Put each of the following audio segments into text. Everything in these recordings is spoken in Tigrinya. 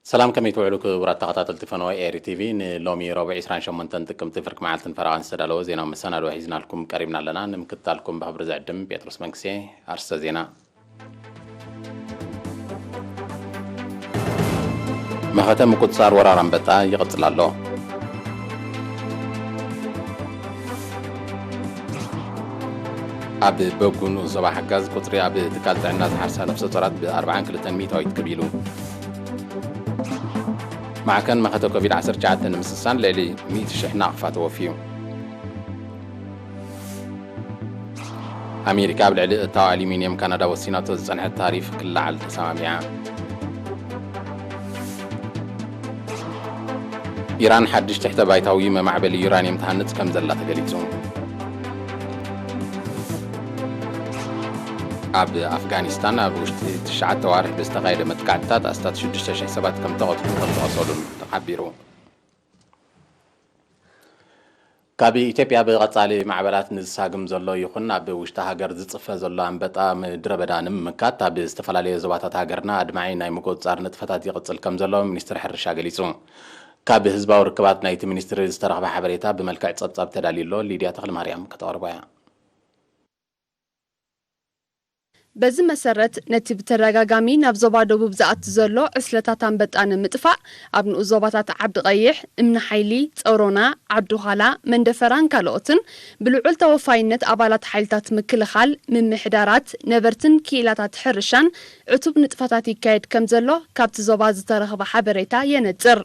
ሰላም፣ ከመይ ትውዕሉ ክቡራት ተኸታተልቲ ፈነወ ኤሪ ቲቪ? ንሎሚ ረቡዕ ዕስራን ሸሞንተን ጥቅምቲ ፍርቂ መዓልትን ፈረቓን ዝተዳለወ ዜናዊ መሰናድኦ ሒዝናልኩም ቀሪብና ኣለና። ንምክትታልኩም ብኽብሪ ዝዕድም ጴጥሮስ መንግስቴ። ኣርስተ ዜና። መኸተ ምቁጽጻር ወራር ኣንበጣ ይቕጽል ኣሎ። ኣብ በጉ ንኡስ ዞባ ሓጋዝ ቁጽሪ ኣብ ትካል ጥዕና ዝሓርሳ ነፍሰ ጾራት ብ ኣርባዓን ክልተን ሚእታዊት ክብ ኢሉ። ማዕከን መኸተ ኮቪድ ዓሰርተ ትሽዓተ ንምስሳን ልዕሊ ሚእቲ ሽሕ ናቕፋ ተወፍዩ። ኣሜሪካ ኣብ ልዕሊ እታው ኣሉሚንየም ካናዳ ወሲናቶ ዝጸንሐት ታሪፍ ክለዓል ተሰማሚዓ። ኢራን ሓድሽ ትሕተ ባይታዊ መማዕበሊ ዩራንየም ትሃንጽ ከም ዘላ ተገሊጹ። ኣብ ኣፍጋኒስታን ኣብ ውሽጢ ትሽዓተ ኣዋርሕ ብዝተኻየደ መጥቃዕትታት ኣስታት ሽዱሽተ ሽሕ ሰባት ከም ተቐትሉን ከም ዝቖሰሉን ተሓቢሩ። ካብ ኢትዮጵያ ብቐጻሊ ማዕበላት ንዝሳግም ዘሎ ይኹን ኣብ ውሽጢ ሃገር ዝጽፈ ዘሎ ኣንበጣ ምድረ በዳ ንምምካት ኣብ ዝተፈላለየ ዞባታት ሃገርና ኣድማዒ ናይ ምቁጽጻር ንጥፈታት ይቕጽል ከም ዘሎ ሚኒስትሪ ሕርሻ ገሊጹ። ካብ ህዝባዊ ርክባት ናይቲ ሚኒስትሪ ዝተረኽበ ሓበሬታ ብመልክዕ ጸብጻብ ተዳልዩ ኣሎ። ሊድያ ተኽለማርያም ከተቕርቦ እያ። በዚ መሰረት፣ ነቲ ብተደጋጋሚ ናብ ዞባ ደቡብ ዝኣቱ ዘሎ ዕስለታት ኣንበጣ ንምጥፋእ፣ ኣብ ንኡስ ዞባታት ዓዲ ቀይሕ፣ እምኒ ሓይሊ፣ ጸውሮና፣ ዓዲ ዃላ፣ መንደፈራን ካልኦትን ብልዑል ተወፋይነት ኣባላት ሓይልታት ምክልኻል፣ ምምሕዳራት፣ ነበርትን ክኢላታት ሕርሻን ዕቱብ ንጥፈታት ይካየድ ከም ዘሎ ካብቲ ዞባ ዝተረኽበ ሓበሬታ የነጽር።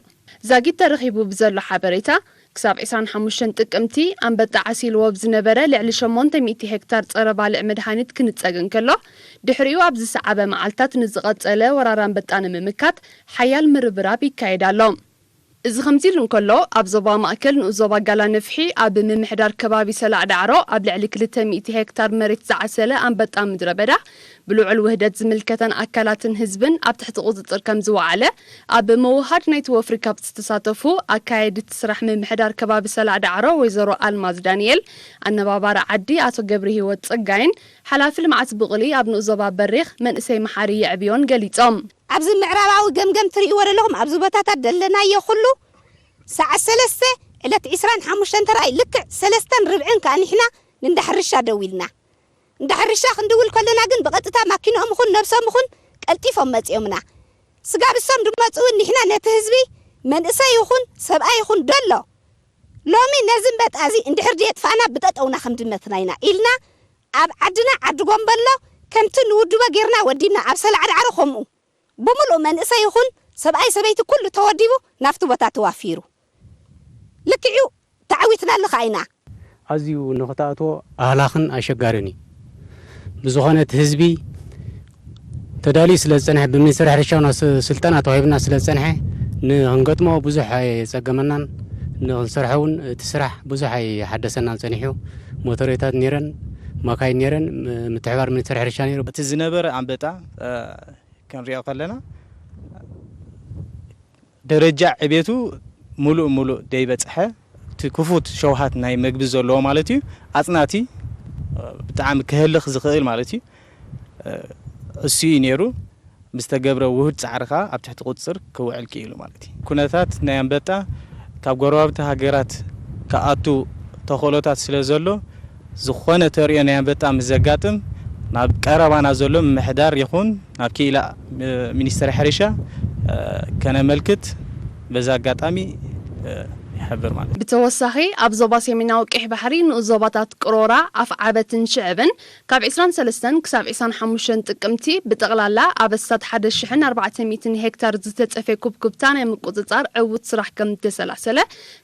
ዛጊት ተረኺቡ ብዘሎ ሓበሬታ፣ ክሳብ ዕስራን ሓሙሽተን ጥቅምቲ ኣንበጣ ዓሲልዎ ብዝነበረ ልዕሊ ሸሞንተ ሚእቲ ሄክታር ጸረ ባልዕ መድሃኒት ክንጸግ እንከሎ፣ ድሕሪኡ ኣብ ዝሰዓበ መዓልታት ንዝቐጸለ ወራር ኣንበጣ ንምምካት ሓያል ምርብራብ ይካየድ ኣሎ። እዚ ከምዚ ኢሉ እንከሎ፣ ኣብ ዞባ ማእከል ንኡስ ዞባ ጋላ ነፍሒ ኣብ ምምሕዳር ከባቢ ሰላዕ ዳዕሮ ኣብ ልዕሊ ክልተ ሚእቲ ሄክታር መሬት ዝዓሰለ ኣንበጣ ምድረ በዳ ብልዑል ውህደት ዝምልከተን ኣካላትን ህዝብን ኣብ ትሕቲ ቁጽጽር ከም ዝወዓለ፣ ኣብ ምውሃድ ናይቲ ወፍሪ ካብ ዝተሳተፉ ኣካየድቲ ስራሕ ምምሕዳር ከባቢ ሰላዕ ዳዕሮ ወይዘሮ ኣልማዝ ዳንኤል፣ ኣነባባሪ ዓዲ ኣቶ ገብረ ህይወት ጸጋይን ሓላፊ ልምዓት ብቑሊ ኣብ ንኡስ ዞባ በሪኽ መንእሰይ መሓሪ የዕብዮን ገሊጾም። ኣብዚ ምዕራባዊ ገምገም ትርእይዎ ዘለኹም፣ ኣብዚ ቦታታት ዘለናዮ ኩሉ ሰዓት ሰለስተ ዕለት ዕስራን ሓሙሽተን ተራይ ልክዕ ሰለስተን ርብዕን ከኣ ንሕና ንንዳ ሕርሻ ደው ኢልና። እንዳ ሕርሻ ክንድውል ከለና ግን ብቐጥታ ማኪንኦም ይኹን ነብሶም ይኹን ቀልጢፎም መጺኦምና። ስጋብ እሶም ድመጹ እውን ንሕና ነቲ ህዝቢ መንእሰይ ይኹን ሰብኣይ ይኹን ደሎ ሎሚ ነዚ እምበጣ እዚ እንድሕር ድየጥፋእና ብጠጠውና ከም ድመትና ኢና ኢልና ኣብ ዓድና ዓዲ ጎምበሎ ከምቲ ንውድቦ ጌርና ወዲብና ኣብ ሰላዕ ዳዕሮ ከምኡ ብምሉእ መንእሰይ ይኹን ሰብኣይ ሰበይቲ ኩሉ ተወዲቡ ናብቲ ቦታ ተዋፊሩ። ልክዕ እዩ ተዓዊትና ኣለኻ ኢና። ኣዝዩ ንኽትኣትዎ ኣህላኽን ኣሸጋርን እዩ። ብዝኾነ እቲ ህዝቢ ተዳልዩ ስለ ዝጸንሐ ብሚኒስትሪ ሕርሻ እውን ኣስ- ስልጠና ተዋሂብና ስለ ዝጸንሐ ንኽንገጥሞ ብዙሕ ኣየጸገመናን ንኽንሰርሖ እውን እቲ ስራሕ ብዙሕ ኣይሓደሰናን ጸኒሑ። ሞተሬታት ነይረን ማካይን ነይረን ም- ምትሕባር ሚኒስትሪ ሕርሻ ነይሩ። እቲ ዝነበረ ኣንበጣ እ፣ ክንሪኦ ከለና ደረጃ ዕቤቱ ሙሉእ ሙሉእ ደይበጽሐ እቲ ክፉት ሸውሃት ናይ መግቢ ዘለዎ ማለት እዩ። ኣጽናቲ እ፣ ብጣዕሚ ክህልኽ ዝኽእል ማለት እዩ። እ፣ እሱ እዩ ነይሩ። ምስ ተገብረ ውሁድ ጻዕሪ ከኣ ኣብ ትሕቲ ቁጽጽር ክውዕል ክኢሉ ማለት እዩ። ኩነታት ናይ ኣንበጣ ካብ ጎረባብቲ ሃገራት ክኣቱ ተኽእሎታት ስለ ዘሎ ዝኾነ ተርእዮ ናይ ኣንበጣ ምስ ዘጋጥም ናብ ቀረባና ዘሎ ምምሕዳር ይኹን ናብ ክኢላ እ፣ ሚኒስትሪ ሕርሻ እ፣ ከነመልክት በዚ ኣጋጣሚ እ፣ ይሕብር ማለት እዩ። ብተወሳኺ ኣብ ዞባ ሰሜናዊ ቀይሕ ባሕሪ ንኡስ ዞባታት ቅሮራ፣ ኣፍዓበትን ሽዕብን ካብ ዕስራን ሰለስተን ክሳብ ዕስራን ሓሙሽተን ጥቅምቲ ብጠቕላላ ኣብ ኣስታት ሓደ ሽሕን ኣርባዕተ ሚእትን ሄክታር ዝተጸፈየ ኩብኩብታ ናይ ምቁጽጻር ዕዉት ስራሕ ከም እተሰላሰለ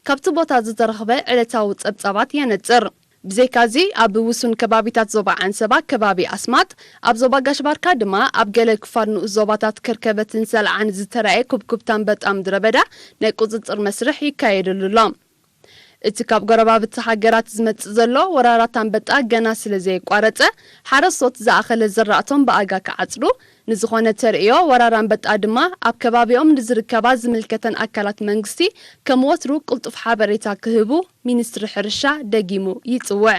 ካብቲ ቦታ ዝተረኽበ ዕለታዊ ጸብጻባት የነጽር። ብዘይካዚ ኣብ ውሱን ከባቢታት ዞባ ዓንሰባ ከባቢ ኣስማጥ፣ ኣብ ዞባ ጋሽ ባርካ ድማ ኣብ ገለ ክፋል ንኡስ ዞባታት ከርከበትን ሰልዓን ዝተራእየ ኩብኩብታ ኣንበጣ ምድረ በዳ ናይ ቁጽጽር መስርሕ ይካየደሉ ኣሎ። እቲ ካብ ጎረባብቲ ሃገራት ዝመጽእ ዘሎ ወራራት ኣንበጣ ገና ስለ ዘየቋረጸ፣ ሓረስቶት ዝኣኸለ ዝራእቶም ብኣጋ ክዓጽዱ፣ ንዝኾነ ተርእዮ ወራር ኣንበጣ ድማ ኣብ ከባቢኦም ንዝርከባ ዝምልከተን ኣካላት መንግስቲ ከም ወትሩ ቅልጡፍ ሓበሬታ ክህቡ ሚኒስትሪ ሕርሻ ደጊሙ ይጽውዕ።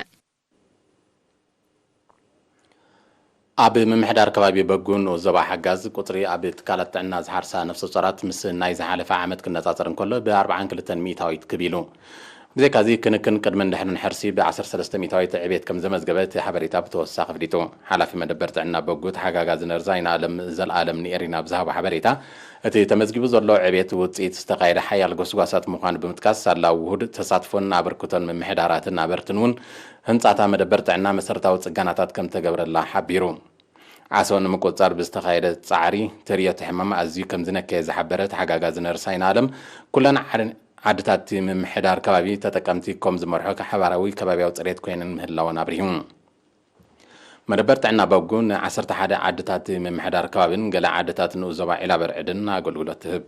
ኣብ ምምሕዳር ከባቢ በጉ ንኡስ ዞባ ሓጋዝ ቁጽሪ ኣብ ትካላት ጥዕና ዝሓርሳ ነፍሰ ጾራት ምስ ናይ ዝሓለፈ ዓመት ክነጻጸር እንከሎ ብ ኣርብዓን ክልተን ሚእታዊት ክብ ኢሉ። ብዘይካዚ ክንክን ቅድምን ድሕርን ሕርሲ ብ ዓሰርተ ሰለስተ ሚእታዊት ዕቤት ከም ዘመዝገበ እቲ ሓበሬታ ብተወሳኺ ኣፍሊጡ። ሓላፊ መደበር ጥዕና በጉ ተሓጋጋዚ ነርስ ኣይናለም ዘልኣለም ንኤሪና ብዝሃቦ ሓበሬታ፣ እቲ ተመዝጊቡ ዘሎ ዕቤት ውጽኢት ዝተኻየደ ሓያል ጎስጓሳት ምዃኑ ብምጥቃስ፣ ሳላ ውሁድ ተሳትፎን ኣበርክቶን ምምሕዳራትን ነበርትን እውን ህንጻታ መደበር ጥዕና መሰረታዊ ጽገናታት ከም ተገብረላ ሓቢሩ። ዓሶ ንምቁጽጻር ብዝተኻየደ ጻዕሪ፣ ትርዮ እቲ ሕማም ኣዝዩ ከም ዝነከየ ዝሓበረ ተሓጋጋዚ ነርስ ኣይናለም፣ ኩለን ዓድ-፣ ዓድታት እቲ ምምሕዳር ከባቢ ተጠቀምቲ ከም ዝመርሖ ሓባራዊ ከባቢያዊ ጽሬት ኮይነን ምህላወን ኣብሪሁ። መደበር ጥዕና በጉ ን ዓሰርተ ሓደ ዓድታት ምምሕዳር ከባብን ገለ ዓድታት ንኡስ ዞባ ዒላበርዕድን ኣገልግሎት ትህብ።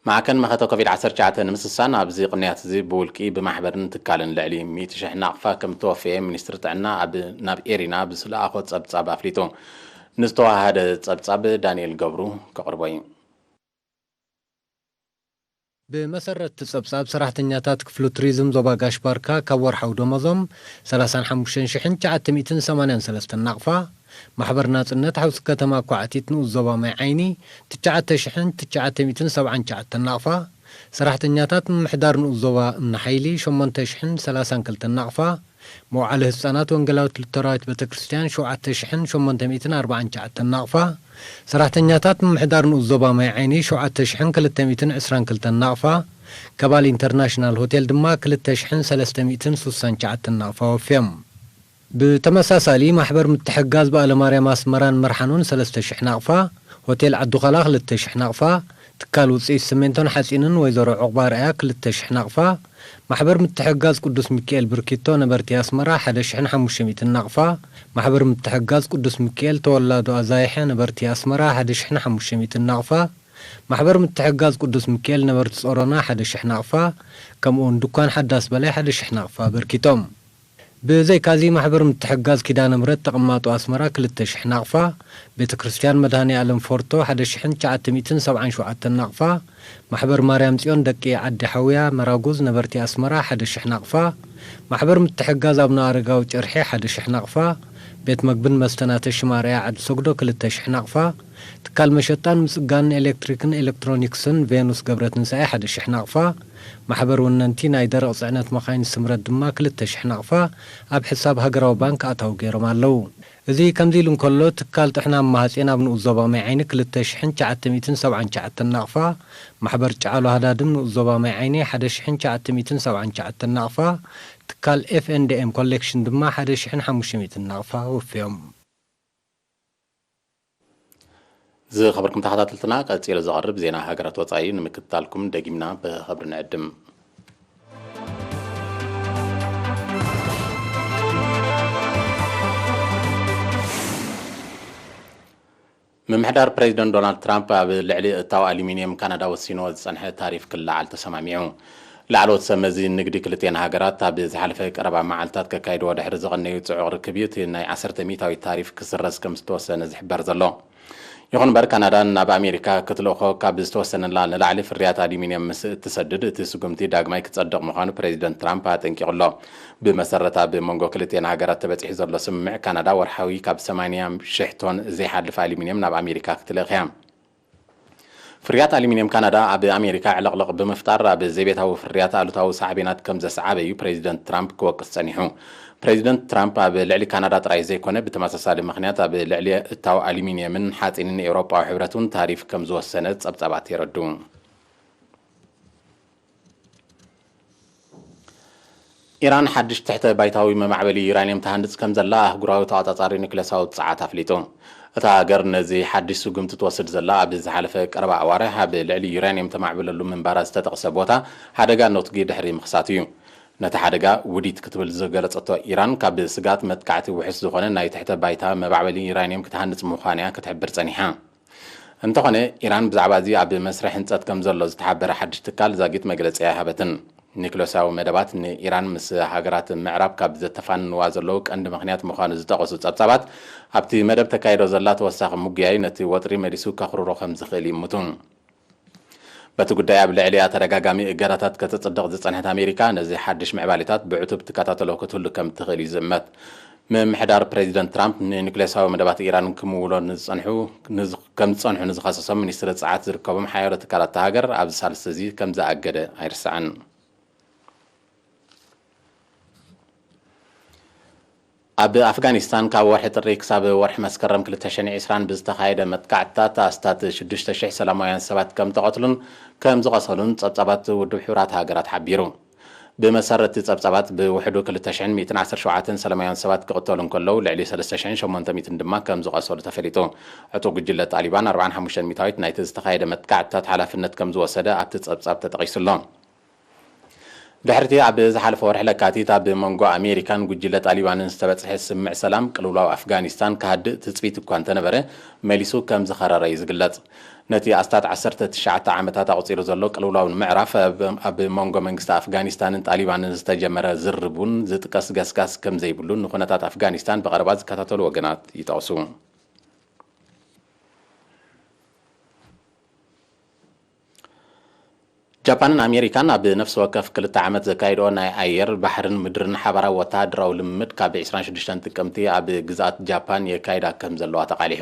ማዕከን መኸተ ኮቪድ ዓሰርተ ትሽዓተ ንምስሳን ኣብዚ ቅንያት እዚ ብውልቂ፣ ብማሕበርን ትካልን ልዕሊ ሚእቲ ሽሕ ናቕፋ ከም ተወፈየ ሚኒስትሪ ጥዕና ኣብ፣ ናብ ኤሪና ብዝለኣኾ ጸብጻብ ኣፍሊጡ። ንዝተዋሃደ ጸብጻብ ዳንኤል ገብሩ ከቕርቦ እዩ። ብመሰረት እቲ ጸብጻብ፣ ሰራሕተኛታት ክፍሊ ቱሪዝም ዞባ ጋሽ ባርካ ካብ ወርሓዊ ደሞዞም ሰላሳን ሓሙሽተን ሽሕን ትሽዓተ ሚእትን ሰማንያን ሰለስተን ናቕፋ፣ ማሕበር ናጽነት ሓውሲ ከተማ ኳዕቲት ንኡስ ዞባ ማይ ዓይኒ ትሽዓተ ሽሕን ትሽዓተ ሚእትን ሰብዓን ትሽዓተን ናቕፋ፣ ሰራሕተኛታት ምምሕዳር ንኡስ ዞባ እምኒ ሓይሊ ሸሞንተ ሽሕን ሰላሳን ክልተን ናቕፋ፣ መውዓሊ ህጻናት ወንጌላዊት ሉተራዊት ቤተክርስትያን ሸውዓተ ሽሕን ሸሞንተ ሚእትን ኣርባዓን ትሽዓተን ናቕፋ፣ ሰራሕተኛታት ምምሕዳር ንኡስ ዞባ ማይ ዓይኒ ሸውዓተ ሽሕን ክልተ ሚእትን ዕስራን ክልተን ናቕፋ፣ ከባል ኢንተርናሽናል ሆቴል ድማ ክልተ ሽሕን ሰለስተ ሚእትን ስሳን ትሽዓተን ናቕፋ ወፍዮም። ብተመሳሳሊ፣ ማሕበር ምትሕግጋዝ በዓለ ማርያም ኣስመራን መርሓኖን ሰለስተ ሽሕ ናቕፋ፣ ሆቴል ዓዱኻላ ክልተ ሽሕ ናቕፋ፣ ትካል ውጽኢት ስሜንቶን ሓጺንን ወይዘሮ ዑቕባ ኣርኣያ ክልተ ሽሕ ናቕፋ፣ ማሕበር ምትሕግጋዝ ቅዱስ ሚካኤል ብርኪቶ ነበርቲ ኣስመራ ሓደ ሽሕን ሓሙሽተ ሚእትን ናቕፋ፣ ማሕበር ምትሕግጋዝ ቅዱስ ሚካኤል ተወላዶ ኣዛይሐ ነበርቲ ኣስመራ ሓደ ሽሕን ሓሙሽተ ሚእትን ናቕፋ፣ ማሕበር ምትሕግጋዝ ቅዱስ ሚካኤል ነበርቲ ጾሮና ሓደ ሽሕ ናቕፋ፣ ከምኡውን ድኳን ሓዳስ በላይ ሓደ ሽሕ ናቕፋ ኣበርኪቶም። ብዘይካዚ፣ ማሕበር ምትሕግጋዝ ኪዳነ ምሕረት ተቐማጦ ኣስመራ ክልተ ሽሕ ናቕፋ፣ ቤተ ክርስቲያን መድኃኔ ዓለም ፎርቶ ሓደ ሽሕን ትሽዓተ ሚእትን ሰብዓን ሸውዓተን ናቕፋ፣ ማሕበር ማርያም ጽዮን ደቂ ዓዲ ሓውያ መራጉዝ ነበርቲ ኣስመራ ሓደ ሽሕ ናቕፋ፣ ማሕበር ምትሕግጋዝ ኣቡነ ኣረጋዊ ጭርሒ ሓደ ሽሕ ናቕፋ፣ ቤት መግብን መስተን ኣተሽማርያ ዓዲ ሰግዶ ክልተ ሽሕ ናቕፋ፣ ትካል መሸጣን ምጽጋንን ኤሌክትሪክን ኤሌክትሮኒክስን ቬኑስ ገብረትንሳኤ ሓደ ሽሕ ናቕፋ፣ ማሕበር ወነንቲ ናይ ደረቕ ጽዕነት መኻይን ስምረት ድማ ክልተ ሽሕ ናቕፋ ኣብ ሕሳብ ሃገራዊ ባንክ ኣታዊ ገይሮም ኣለዉ። እዚ ከምዚ ኢሉ እንከሎ፣ ትካል ጥሕና ማህጼን ኣብ ንኡስ ዞባ ማይ ዓይኒ ክልተ ሽሕን ትሽዓተ ሚእትን ሰብዓን ትሽዓተን ናቕፋ፣ ማሕበር ጨዓሎ ሃዳድን ንኡስ ዞባ ማይ ዓይኒ ሓደ ሽሕን ትሽዓተ ሚእትን ሰብዓን ትሽዓተን ናቕፋ፣ ትካል ኤፍ ኤን ዲ ኤም ኮሌክሽን ድማ ሓደ ሽሕን ሓሙሽተ ሚእትን ናቕፋ ወፍዮም። ዝኸበርኩም ተኸታተልትና፣ ቀጺሉ ዝቐርብ ዜና ሃገራት ወጻኢ ንምክትታልኩም ደጊምና ብኽብሪ ንዕድም። ምምሕዳር ፕሬዚደንት ዶናልድ ትራምፕ ኣብ ልዕሊ እታው ኣሉሚንየም ካናዳ ወሲንዎ ዝጸንሐ ታሪፍ ክለዓል ተሰማሚዑ። ላዕለዎት ሰብ መዚ ንግዲ ክልቲኤን ሃገራት ኣብ ዝሓለፈ ቀረባ መዓልታት ከካይድዎ ድሕሪ ዝቐነዩ ጽዑቕ ርክብ እዩ እቲ ናይ ዓሰርተ ሚእታዊት ታሪፍ ክስረዝ ከም ዝተወሰነ ዝሕበር ዘሎ። ይኹን እምበር፣ ካናዳ ናብ ኣሜሪካ ክትልእኾ ካብ ዝተወሰነላ ንላዕሊ ፍርያት ኣሉሚንየም ምስ እትሰድድ፣ እቲ ስጉምቲ ዳግማይ ክጸድቕ ምዃኑ ፕሬዚደንት ትራምፕ ኣጠንቂቑ ኣሎ። ብመሰረት ኣብ መንጎ ክልቲኤን ሃገራት ተበጺሑ ዘሎ ስምምዕ፣ ካናዳ ወርሓዊ ካብ ሰማንያ ሽሕ ቶን ዘይሓልፍ ኣሉሚንየም ናብ ኣሜሪካ ክትልእኽ እያ። ፍርያት ኣሉሚንየም ካናዳ ኣብ ኣሜሪካ ዕልቕልቕ ብምፍጣር፣ ኣብ ዘይቤታዊ ፍርያት ኣሉታዊ ሳዕቤናት ከም ዘስዓበ እዩ ፕሬዚደንት ትራምፕ ክወቅስ ጸኒሑ። ፕሬዚደንት ትራምፕ ኣብ ልዕሊ ካናዳ ጥራይ ዘይኮነ፣ ብተመሳሳሊ ምኽንያት ኣብ ልዕሊ እታው ኣሉሚንየምን ሓጺንን ኤውሮጳዊ ሕብረት እውን ታሪፍ ከም ዝወሰነ ጸብጻባት የረድኡ። ኢራን ሓድሽ ትሕተ ባይታዊ መማዕበሊ ዩራንየም ትሃንጽ ከም ዘላ ኣህጉራዊ ተቖጻጻሪ ኒክለሳዊ ጸዓት ኣፍሊጡ። እታ ሃገር ነዚ ሓድሽ ስጉምቲ ትወስድ ዘላ፣ ኣብ ዝሓለፈ ቀረባ ኣዋርሕ ኣብ ልዕሊ ዩራንየም ተማዕብለሉ ምንባራ ዝተጠቕሰ ቦታ ሓደጋ ነቱጊ ድሕሪ ምኽሳቱ እዩ። ነቲ ሓደጋ ውዲት ክትብል ዝገለጸቶ ኢራን፣ ካብ ስግኣት መጥቃዕቲ ውሑስ ዝኾነ ናይ ትሕተ ባይታ መማዕበሊ ዩራንየም ክትሃንጽ ምዃና እያ ክትሕብር ጸኒሓ። እንተኾነ፣ ኢራን ብዛዕባ እዚ ኣብ መስርሕ ህንጸት ከም ዘሎ ዝተሓበረ ሓድሽ ትካል ዛጊት መግለጺ ኣይሃበትን። ኒክለሳዊ መደባት ንኢራን ምስ ሃገራት ምዕራብ ካብ ዘተፋንንዋ ዘለዉ ቀንዲ ምኽንያት ምዃኑ ዝጠቐሱ ጸብጻባት፣ ኣብቲ መደብ ተካይዶ ዘላ ተወሳኺ ምጉያይ ነቲ ወጥሪ መሊሱ ከኽርሮ ከም ዝኽእል ይእምቱ። በቲ ጉዳይ ኣብ ልዕሊኣ ተደጋጋሚ እገዳታት ከተጽድቕ ዝጸንሐት ኣሜሪካ፣ ነዚ ሓድሽ ምዕባሌታት ብዕቱብ ትከታተሎ ክትህሉ ከም ትኽእል እዩ ዝእመት። ምምሕዳር ፕሬዚደንት ትራምፕ ንኑክሌሳዊ መደባት ኢራን ክምውሎ ንዝጸንሑ፣ ንዝ-፣ ከም ዝጸንሑ ንዝኸሰሶም ሚኒስትሪ ጸዓት ዝርከቦም ሓያሎ ትካላት እታ ሃገር ኣብዚ ሳልስቲ እዚ ከም ዝኣገደ ኣይርሳዕን። ኣብ ኣፍጋኒስታን ካብ ወርሒ ጥሪ ክሳብ ወርሒ መስከረም ክልተ ሽሕን ዕስራን ብዝተኻየደ መጥቃዕትታት ኣስታት ሽዱሽተ ሽሕ ሰላማውያን ሰባት ከም ተቐትሉን ከም ዝቐሰሉን ጸብጻባት ውድብ ሕቡራት ሃገራት ሓቢሩ። ብመሰረት እቲ ጸብጻባት፣ ብውሕዱ ክልተ ሽሕን ሚእትን ዓሰርተ ሸውዓተን ሰላማውያን ሰባት ክቕተሉ እንከለዉ፣ ልዕሊ ሰለስተ ሽሕን ሸሞንተ ሚእትን ድማ ከም ዝቐሰሉ ተፈሊጡ። ዕጡቕ ጉጅለ ጣሊባን ኣርባዓን ሓሙሽተን ሚእታዊት ናይቲ ዝተኻየደ መጥቃዕትታት ሓላፍነት ከም ዝወሰደ ኣብቲ ጸብጻብ ተጠቒሱ ኣሎ። ድሕርቲ ኣብ ዝሓለፈ ወርሒ ለካቲት ኣብ መንጎ ኣሜሪካን ጉጅለ ጣሊባንን ዝተበጽሐ ስምምዕ ሰላም፣ ቅልውላው ኣፍጋኒስታን ክሃድእ ትጽቢት እኳ እንተነበረ፣ መሊሱ ከም ዝኸረረ እዩ ዝግለጽ። ነቲ ኣስታት ዓሰርተ ትሽዓተ ዓመታት ኣቑጺሩ ዘሎ ቅልውላው ንምዕራፍ፣ ኣብ፣ ኣብ መንጎ መንግስቲ ኣፍጋኒስታንን ጣሊባንን ዝተጀመረ ዝርርብ እውን ዝጥቀስ ገስጋስ ከም ዘይብሉ ንኩነታት ኣፍጋኒስታን ብቐረባ ዝከታተሉ ወገናት ይጠቕሱ። ጃፓንን ኣሜሪካን ኣብ ነፍሲ ወከፍ ክልተ ዓመት ዘካይድኦ ናይ ኣየር፣ ባሕርን ምድርን ሓባራዊ ወተሃደራዊ ልምምድ ካብ ዕስራን ሽዱሽተን ጥቅምቲ ኣብ ግዝኣት ጃፓን የካይዳ ከም ዘለዋ ተቓሊሑ።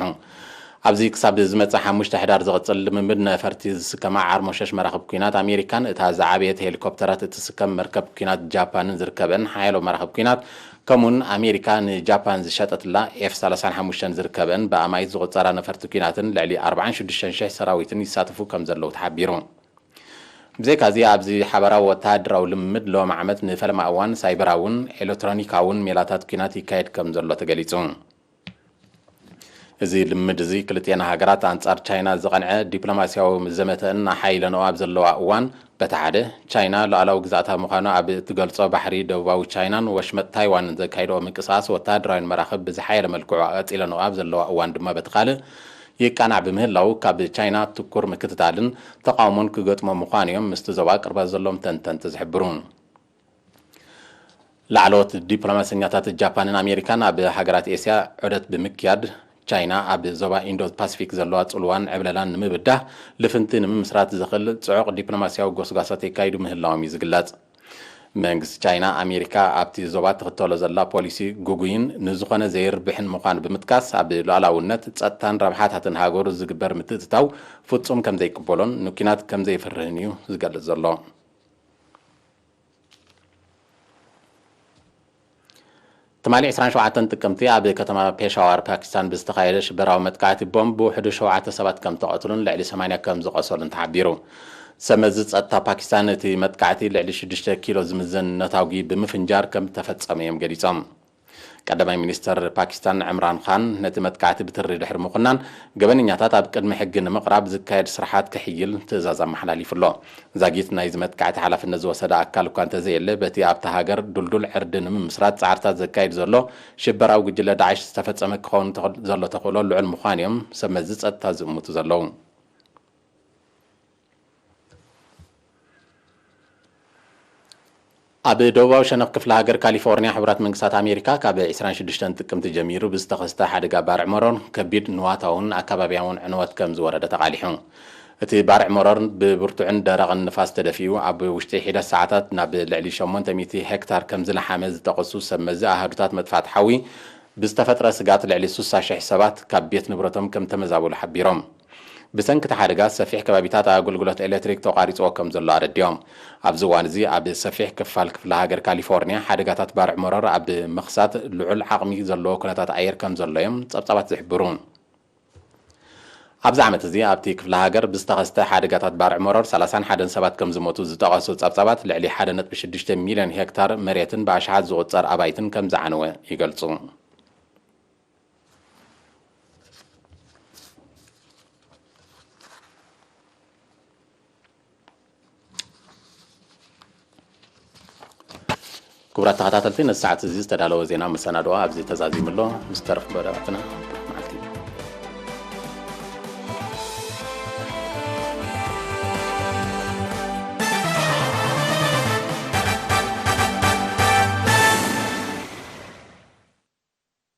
ኣብዚ ክሳብ ዝመጽእ ሓሙሽተ ሕዳር ዝቕጽል ልምምድ፣ ነፈርቲ ዝስከማ ዓርሞሸሽ መራኽብ ኲናት ኣሜሪካን እታ ዝዓበየት ሄሊኮፕተራት እትስከም መርከብ ኲናት ጃፓንን ዝርከበን ሓያሎ መራኽብ ኲናት፣ ከምኡውን ኣሜሪካ ንጃፓን ዝሸጠትላ ኤፍ ሰላሳን ሓሙሽተን ዝርከበን ብኣማኢት ዝቑጸራ ነፈርቲ ኲናትን ልዕሊ ኣርባዓን ሽዱሽተን ሽሕ ሰራዊትን ይሳተፉ ከም ዘለዉ ተሓቢሩ። ብዘይካዚ፣ ኣብዚ ሓባራዊ ወተሃደራዊ ልምምድ ሎሚ ዓመት ንፈለማ እዋን ሳይበራውን ኤሌክትሮኒካውን ሜላታት ኲናት ይካየድ ከም ዘሎ ተገሊጹ። እዚ ልምምድ እዚ ክልቲኤን ሃገራት ኣንጻር ቻይና ዝቐንዐ ዲፕሎማስያዊ ዘመተአን ኣሓይለንኦ ኣብ ዘለዋ እዋን፣ በቲ ሓደ፣ ቻይና ሉዓላዊ ግዝኣታ ምዃኑ ኣብ እትገልጾ ባሕሪ ደቡባዊ ቻይናን ወሽመጥ ታይዋንን ዘካይድኦ ምንቅስቓስ ወተሃደራዊን መራኽብ ብዝሓየለ መልክዑ ቀጺለንኦ ኣብ ዘለዋ እዋን ድማ፣ በቲ ካልእ፣ ይቃናዕ ብምህላው፣ ካብ ቻይና ትኩር ምክትታልን ተቓውሞን ክገጥሞ ምዃኑ እዮም ምስቲ ዞባ ቅርበት ዘሎም ተንተንቲ ዝሕብሩ። ላዕለዎት ዲፕሎማሰኛታት ጃፓንን ኣሜሪካን ኣብ ሃገራት ኤስያ ዑደት ብምክያድ፣ ቻይና ኣብ ዞባ ኢንዶ ፓሲፊክ ዘለዋ ጽልዋን ዕብለላን ንምብዳህ ልፍንቲ ንምምስራት ዝኽእል ጽዑቕ ዲፕሎማስያዊ ጎስጓሳት የካይዱ ምህላዎም እዩ ዝግለጽ። መንግስቲ ቻይና፣ ኣሜሪካ ኣብቲ ዞባ ትኽተሎ ዘላ ፖሊሲ ግጉይን ንዝኾነ ዘይርብሕን ምዃኑ ብምጥቃስ፣ ኣብ ሉዓላውነት፣ ጸጥታን ረብሓታትን ሃገሩ ዝግበር ምትእትታው ፍጹም ከም ዘይቅበሎን ንኲናት ከም ዘይፈርህን እዩ ዝገልጽ ዘሎ። ትማሊ ዕስራን ሸውዓተን ጥቅምቲ ኣብ ከተማ ፔሻዋር ፓኪስታን ብዝተኻየደ ሽበራዊ መጥቃዕቲ ቦምብ ብውሕዱ ሸውዓተ ሰባት ከም ተቐትሉን ልዕሊ ሰማንያ ከም ዝቖሰሉን ተሓቢሩ። ሰመዚ ጸጥታ ፓኪስታን፣ እቲ መጥቃዕቲ ልዕሊ ሽዱሽተ ኪሎ ዝምዘን ነታጒ ብምፍንጃር ከም ተፈጸመ እዮም ገሊጾም። ቀዳማይ ሚኒስተር ፓኪስታን ዕምራን ኻን፣ ነቲ መጥቃዕቲ ብትሪ ድሕሪ ምኹናን፣ ገበነኛታት ኣብ ቅድሚ ሕጊ ንምቕራብ ዝካየድ ስራሓት ክሕይል ትእዛዝ ኣመሓላሊፉ ኣሎ። ዛጊት ናይዚ መጥቃዕቲ ሓላፍነት ዝወሰደ ኣካል እኳ እንተዘየለ፣ በቲ ኣብታ ሃገር ድልዱል ዕርዲ ንምምስራት ጻዕርታት ዘካይድ ዘሎ ሽበራዊ ጉጅለ ዳዕሽ ዝተፈጸመ ክኸውን ተኽ-፣ ዘሎ ተኽእሎ ልዑል ምዃኑ እዮም ሰመዚ ጸጥታ ዝእምቱ ዘለዉ። ኣብ ደቡባዊ ሸነኽ ክፍለ ሃገር ካሊፎርኒያ፣ ሕቡራት መንግስታት ኣሜሪካ ካብ ዕስራን ሽዱሽተን ጥቅምቲ ጀሚሩ ብዝተኸስተ ሓደጋ ባርዕ መሮር ከቢድ ንዋታውን ኣከባቢያውን ዕንወት ከም ዝወረደ ተቓሊሑ። እቲ ባርዕ መሮር ብብርቱዕን ደረቕን ንፋስ ተደፊኡ፣ ኣብ ውሽጢ ሒደት ሰዓታት ናብ ልዕሊ ሸሞንተ ሚእቲ ሄክታር ከም ዝለሓመ ዝጠቐሱ ሰብ መዚ ኣሃዱታት መጥፋእቲ ሓዊ፣ ብዝተፈጥረ ስግኣት ልዕሊ ስሳ ሽሕ ሰባት ካብ ቤት ንብረቶም ከም ተመዛበሉ ሓቢሮም። ብሰንኪ እቲ ሓደጋ፣ ሰፊሕ ከባቢታት ኣገልግሎት ኤሌክትሪክ ተቋሪጽዎ ከም ዘሎ ኣረዲኦም። ኣብዚ እዋን እዚ፣ ኣብ ሰፊሕ ክፋል ክፍለ ሃገር ካሊፎርኒያ፣ ሓደጋታት ባርዕ መሮር ኣብ ምኽሳት ልዑል ዓቕሚ ዘለዎ ኩነታት ኣየር ከም ዘሎ እዮም ጸብጻባት ዝሕብሩ። ኣብዚ ዓመት እዚ፣ ኣብቲ ክፍለ ሃገር ብዝተኸስተ ሓደጋታት ባርዕ መሮር ሰላሳን ሓደን ሰባት ከም ዝሞቱ ዝጠቐሱ ጸብጻባት፣ ልዕሊ ሓደ ነጥቢ ሽዱሽተ ሚልዮን ሄክታር መሬትን ብኣሽሓት ዝቑጸር ኣባይትን ከም ዝዓነወ ይገልጹ። ክቡራት ተኸታተልቲ፣ ነዚ ሰዓት እዚ ዝተዳለወ ዜና መሰናድኦ ኣብዚ ተዛዚሙ ኣሎ። ምስ ተረፉ መደባትና